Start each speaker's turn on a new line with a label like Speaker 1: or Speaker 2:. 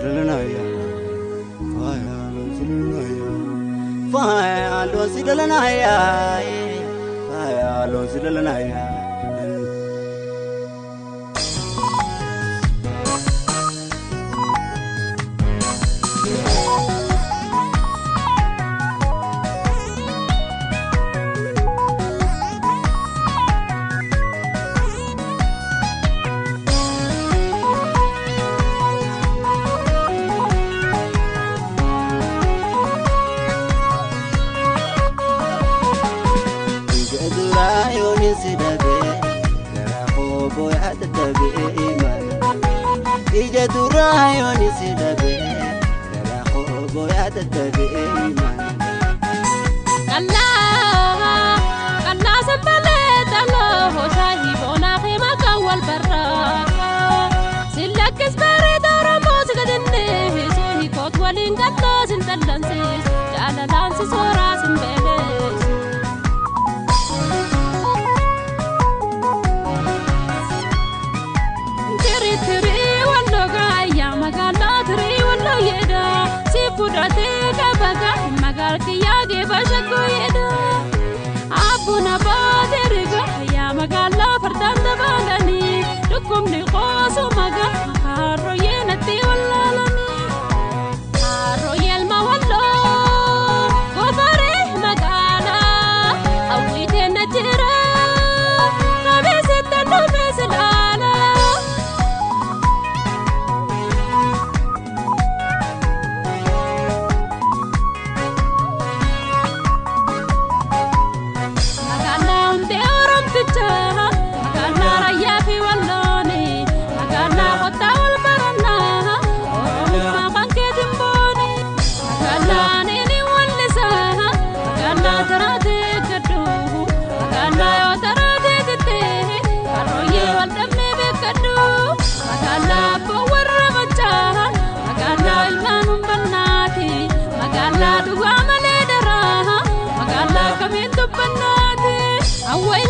Speaker 1: Sidalanaya, faayaloon sidalanaya, faayaloon sidalanaya, faayaloon sidalanaya. Ija duraa yoon si dhabee garaa koo booyaa dadhabee maal.
Speaker 2: Qal'aa qal'aa sanbalee xaloo shaayii boonaa fi maqaan wal barraa. Sillakkis bareeda Oromoo si gadinne suuhii koot waliin qal'oo sin dallansiis jaalalaan si sooraa sin beelees. Fudhatee kabaga magaal kiyyaa geeba shaggooyedha. Abbuun abbaa riga yaa magaalaa fardaan dabaalanii dhukkubni qoosu magaa harrooyyee natti wallaalanii. Harrooyyee elma walloo goofaree magaalaa hawwiitee na jira qabeessatti dhufee silaala. Magaalaa raayyaa fi wallooni magaalaa kottaa wal barannaa oromummaa kan keetiin booni magaalaa ni wallisaa magaalaa taraatee gaddu magaalaa yoo taraatee jettee harrooyyee wal dhabnee beekadhu magaalaa abboo warra machaa magaalaa ilmaan humbannaati magaalaa dhugaa malee daraa magaalaa kamiin dubbannaati. Awwayyaa.